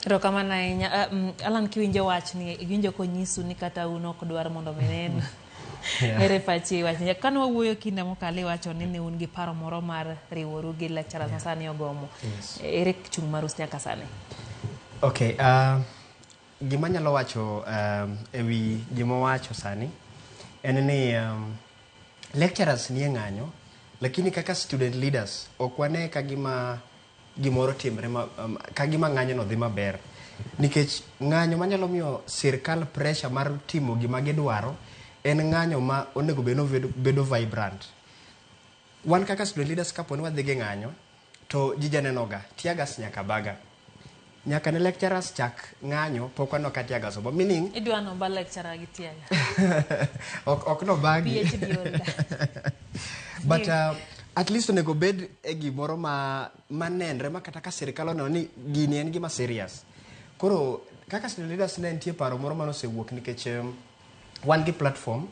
Erokamano ahinya. Alan, kiwinjo wachni, iwinjo konyisu ni kata un ok dwar mondo mi nenu. Ere pachi e wachni? Kane wawuoyo kinde mokalo, iwacho ni ne un gi paro moro mar riworu gi lecturers ma sani ogomo. Yes. Ere chung' maru nyaka sani? Okay, gima anyalo wacho e wi gima owacho sani en ni lecturers nie ng'anyo, lakini kaka student leaders ok wane ka gima gimoro timre ma, ka gima ng'anyo no dhi maber, nikech ng'anyo manyalo miyo sirkal pressure mar timo gima gidwaro en ng'anyo ma onego bed ni bedo vibrant. Wan kaka student leaders, kapo ni wadhi gi ng'anyo to ji janenoga tear gas nyaka baga. Nyaka ne lecturers chak ng'anyo, pok waneno ka tear gas obo, meaning Idwa noba lecturer gi tear gas. Ok nobagi. PhD holder. But at least onego bed e gimoro ma manenre ma kata ka sirikal oneno ni gini en gima serious. Koro kaka student leaders, ne nitie paro moro manosewuok nikech wan gi platform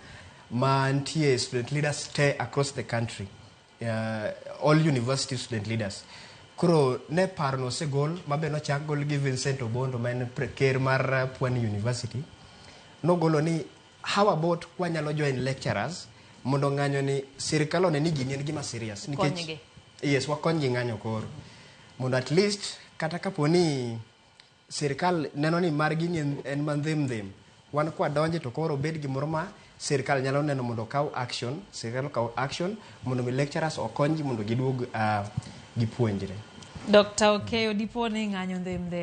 ma nitie student leaders te across the country, all university student leaders. Koro ne paro no osegol mabe nochak gol gi Vincent Obondo, ma en ker mar Pwani University. Nogolo ni how about kwanyalo join lecturers mondo ng'anyo ni sirikal one ni gini en gima serious. Konygi. Yes, wakonygi ng'anyo koro mondo at least kata kapo ni sirikal neno ni margi ni en mandhim ndhim, wan kwadonje to koro obed gimoro ma sirikal nyalo neno mondo okaw action, sirikal okaw action mondo mi lecturers okonygi mondo giduog gipuonjre. Dr. Okeyo, dipo ni ng'anyo ndhim ndhim.